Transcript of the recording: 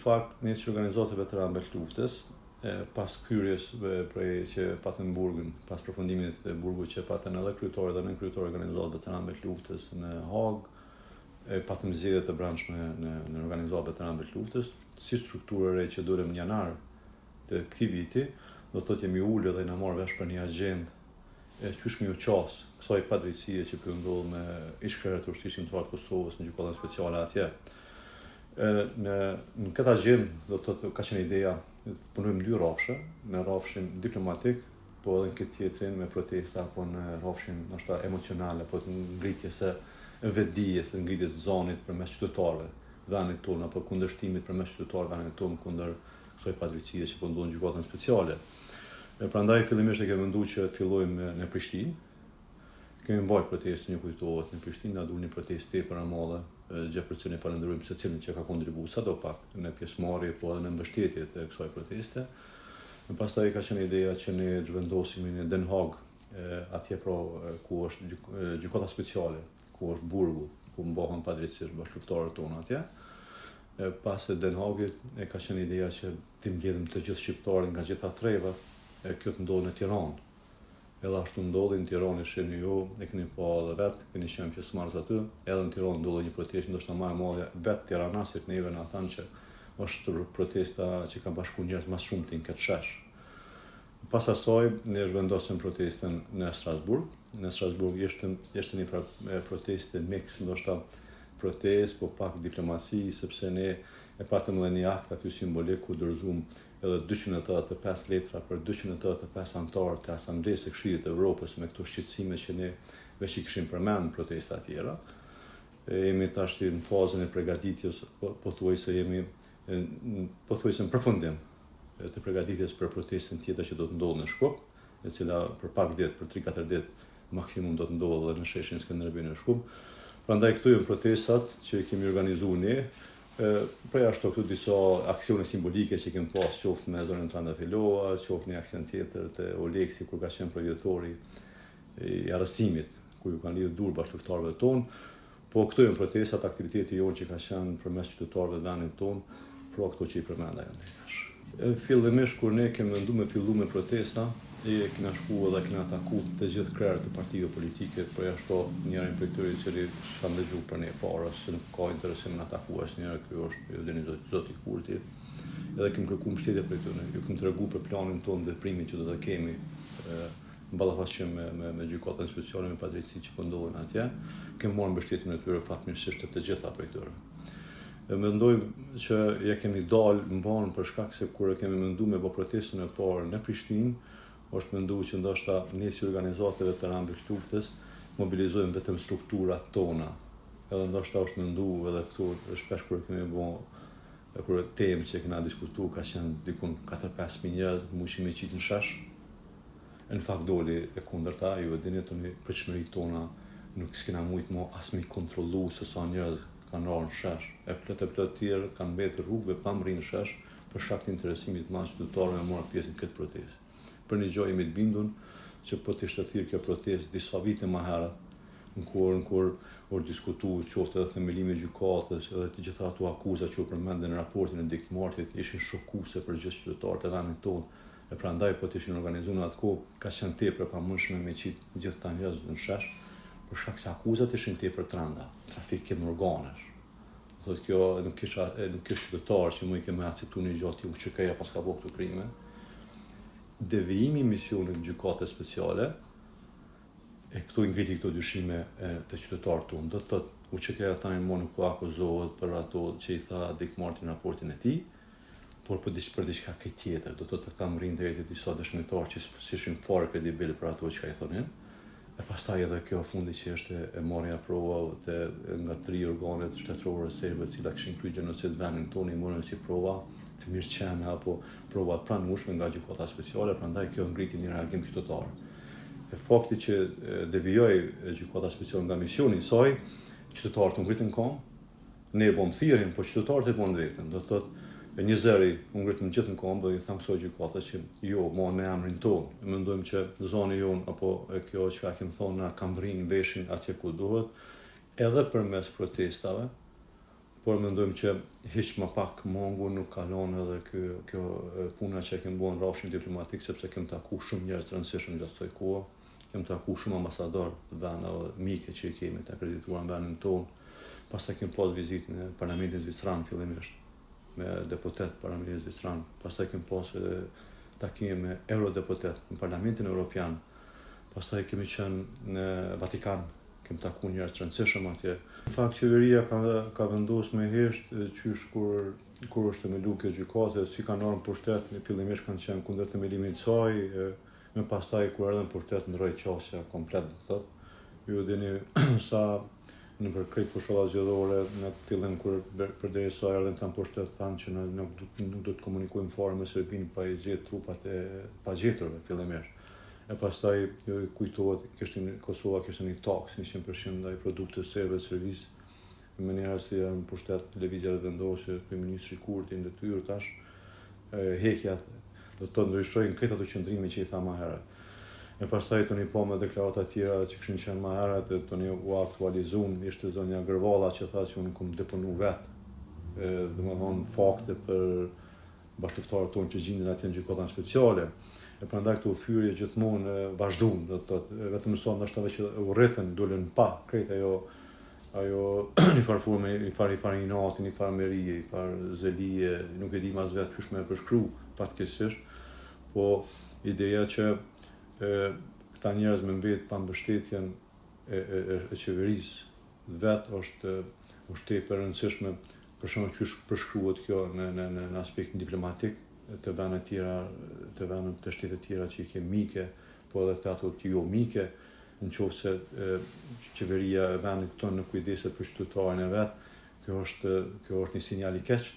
fakt, ne si organizatë e veteranëve të luftës, pas hyrjes prej që patën burgun, pas përfundimit të burgut që patën edhe kryetari dhe nënkryetari i organizatës veteranëve të luftës në Hagë, e patëm zgjedhje të brendshme në në organizatë veteranëve të luftës, si strukturë e re që dolëm në janar të këtij viti, do të thotë jemi ulë dhe jena marrë vesh për një agjendë e qysh me ju qas kësaj padrejtësie që po ju ndodh me ish-krerët e Ushtrisë Çlirimtare të Kosovës në Gjykatën Speciale atje. E, në në këtë agjendë do të thotë ka qenë ideja të punojmë në dy rrafshe, në rrafshin diplomatik, po edhe në këtë tjetrin me protesta apo në rrafshin ndoshta emocional apo të ngritjes së vetëdijes, të ngritjes së zanit përmes qytetarëve vendit tonë apo kundërshtimit përmes qytetarëve vendit tonë kundër kësaj padrejtësie që po ndodh në Gjykatën Speciale. E prandaj fillimisht e kemi menduar që të fillojmë në Prishtinë. Kemi mbajt protestën, ju kujtohet, në Prishtinë na dul një protestë tepër e madhe, gjë për të cilën e falënderojmë secilin që ka kontribuar sado pak në pjesëmarrje, po edhe në mbështetje të kësaj proteste. E pastaj ka qenë ideja që ne të zhvendosemi në Den Haag, atje pra ku është gjykata speciale, ku është burgu, ku mbahen padrejtësisht bashkëluftëtarët tonë atje. E pas Den Hagit e ka qenë ideja që t'i mbledhim të gjithë shqiptarët nga gjitha trevat, e kjo të ndodhë në Tiranë. Edhe ashtu ndodhi në Tiranë e shihni ju, e keni pa edhe vetë, keni qenë pjesëmarrës aty, edhe në Tiranë ndodhi një protestë ndoshta ma e madhe, vetë tiranasit neve na thanë që është protesta që ka bashku njerëz ma shumti në këtë shesh. Pas asaj, ne zhvendosëm protestën në Strasburg. Në Strasburg ishte, ishte një protestë mix, ndoshta protestë, po pak diplomaci, sepse ne e patëm edhe një akt aty simbolik ku dorëzuam edhe 285 letra për 285 anëtarë të Asamblesë së Këshillit të Evropës me këto shqetësime që ne veç i kishim përmend në protesta tjera. E jemi tash në fazën e përgatitjes, po, pothuajse jemi pothuajse në përfundim të përgatitjes për protestën tjetër që do të ndodhë në Shkup, e cila për pak ditë, për 3-4 ditë maksimum do të ndodhë edhe në sheshin Skënderbej në Shkup. Prandaj këto janë protestat që i kemi organizuar ne, përjashto këtu disa aksione simbolike që kemi pas qoftë me zonjën Trendafilova, qoftë një aksion tjetër te Oleksi kur ka qenë përvjetori i arrestimit, ku ju kanë lidhur duart bashkëluftëtarëve tonë. Po këto janë protestat, aktiviteti jonë që ka qenë përmes qytetarëve të vendit tonë, pra këto që i përmenda janë deri tash. Fillimisht kur ne kemi mendu me fillu me protesta, e kena shku edhe kena taku të gjithë krerët e partive politike, përjashto njërin prej tyre i cili s'ka ndëgju për ne fare, se nuk ka interesim me na taku asnjëherë, ky është, ju dini, zoti Kurti. Edhe kemi kërku mbështetje prej tyre, ju kemi tregu për planin tonë veprimit që do të kemi në ballafaqim me, me, me gjykatën speciale, me padrejtësitë që po ndodhin atje, kemi marrë mbështetjen e tyre fatmirësisht të të gjitha prej tyre. E mendoj që ja kemi dalë mbanë për shkak se kur e kemi mendu me bë protestën e parë në Prishtinë, është mendu që ndoshta ne si organizatë e veteranëve të luftës mobilizojmë vetëm strukturat tona. Edhe ndoshta është mendu edhe këtu shpesh kur e kemi bë e kur temë që kena diskutu ka qenë dikun 4-5 mijë njerëz, mujshim me qitë në shesh. E në fakt doli e kundërta, ju e dini tani pritshmëritë tona nuk s'kena mujt mo as me i kontrollu se sa njerëz kanë ra në shesh, e plot e plot tjerë kanë mbetur rrugëve pa mrri në shesh për shkak të interesimit të madh qytetarëve me marrë pjesë në këtë protestë. Për një gjë jemi të bindun që po të ishte thirrë kjo protestë disa vite më herët, në kohën kur u diskutu qoftë edhe themelimi i gjykatës edhe të gjitha ato akuza që u përmendën në raportin e Dick Martit ishin shokuese për gjithë qytetarët e vendit tonë e prandaj po të ishin organizu në atë kohë, ka qenë tepër e pamundshme me qit gjithë këta njerëz në shesh, për shkak se akuzat ishin tepër të rënda, trafikim organesh. Do thotë kjo nuk kisha nuk kish qytetar që mujke me akceptu një gjë të UÇK-ja paska bo këto krime. Devijimi i misionit të gjykatës speciale e këtu i ngriti këto dyshime e, të qytetarët tonë. Do të thotë UÇK-ja tani më nuk po akuzohet për ato që i tha Dick Marty në raportin e tij, por për diç për diçka krejt tjetër, do të thotë këta mrrinë deri te disa dëshmitarë që s'ishin fare kredibil për ato çka i thonin. E pastaj edhe kjo fundi që është e marrja e provave të nga tri organet shtetërore serbe të cilat kishin kryer gjenocid në vendin tonë i morën si prova të mirëqena apo prova të pranueshme nga gjykata speciale, prandaj kjo ngriti një reagim qytetar. E fakti që devijoi gjykata speciale nga misioni i saj, qytetarët u ngritën në Ne e bëmë thirrjen, po qytetarët e bënë vetën. Do të thotë, një zëri u ngritëm gjithë në këmbë dhe i thamë kësaj gjykate që jo, mo në emrin tonë. E mendojmë që zoni jonë apo e kjo çka kemi thonë na ka mbrri veshin atje ku duhet, edhe përmes protestave. Por mendojmë që hiq ma pak mangu nuk kalon edhe ky, kjo puna që e kemi bo në rrafshin diplomatik, sepse kemi taku shumë njerëz të rëndësishëm gjatë kësaj kohe, kemi taku shumë ambasadorë të vendeve mike që i kemi të akredituar në vendin tonë, pastaj kemi pas vizitë në Parlamentin Zvicran fillimisht me deputet të Parlamentit Zvicran, pastaj kemi pas edhe takime me eurodeputet në Parlamentin Evropian, pastaj kemi qenë në Vatikan Kemi taku njerëz të rëndësishëm atje. Në fakt qeveria ka ka vendosë me hesht qysh kur kur është themelu kjo gjykatë, si kanë ardhur në pushtet, fillimisht kanë qenë kundër themelimit të saj, e pastaj kur erdhën në pushtet ndrroi qasja komplet, do të thotë. Ju e dini sa nëpër krejt fushatat zgjedhore në fillim kur përderisa erdhën këta në pushtet thanë që ne nuk nuk do të komunikojmë fare me Serbinë pa i gjetë trupat e pagjeturve fillimisht. E pastaj ju kujtohet kishte Kosova kishte një taksë 100% ndaj produkteve serbe të Serbisë. Në mënyra si janë në pushtet Lëvizja Vetëvendosje, kryeministri Kurti në detyrë tash, hekja do të ndryshojnë krejt ato qëndrime që i tha më herët. E pastaj tani po me deklarata tjera që kishin qenë më herët, e tani u aktualizun, ishte zonja Gërvalla që tha që unë kom deponu vetë, domethonë fakte për bashkëluftëtarët tonë që gjinden atje në gjykatën speciale. E prandaj këto fyerje gjithmonë vazhduan, do të thotë, vetëm sa ndoshta veç u rritën, dolën pa krejt ajo ajo një farë forme, një farë një farë inati, një farë merie, një farë zelie, nuk e di as vetë qysh me e përshkru, fatkeqësisht, po ideja që e, këta njerëz me mbet pa mbështetjen e, e, e, e qeverisë vet është është tepër e rëndësishme për shembull qysh përshkruhet kjo në në në në aspektin diplomatik të vende tjera, të vende të shtete tjera që i kemi mike, po edhe të ato të jo mike, në qoftë se qeveria e vendit tonë nuk kujdeset për qytetarin e vet, kjo është kjo është një sinjal i keq.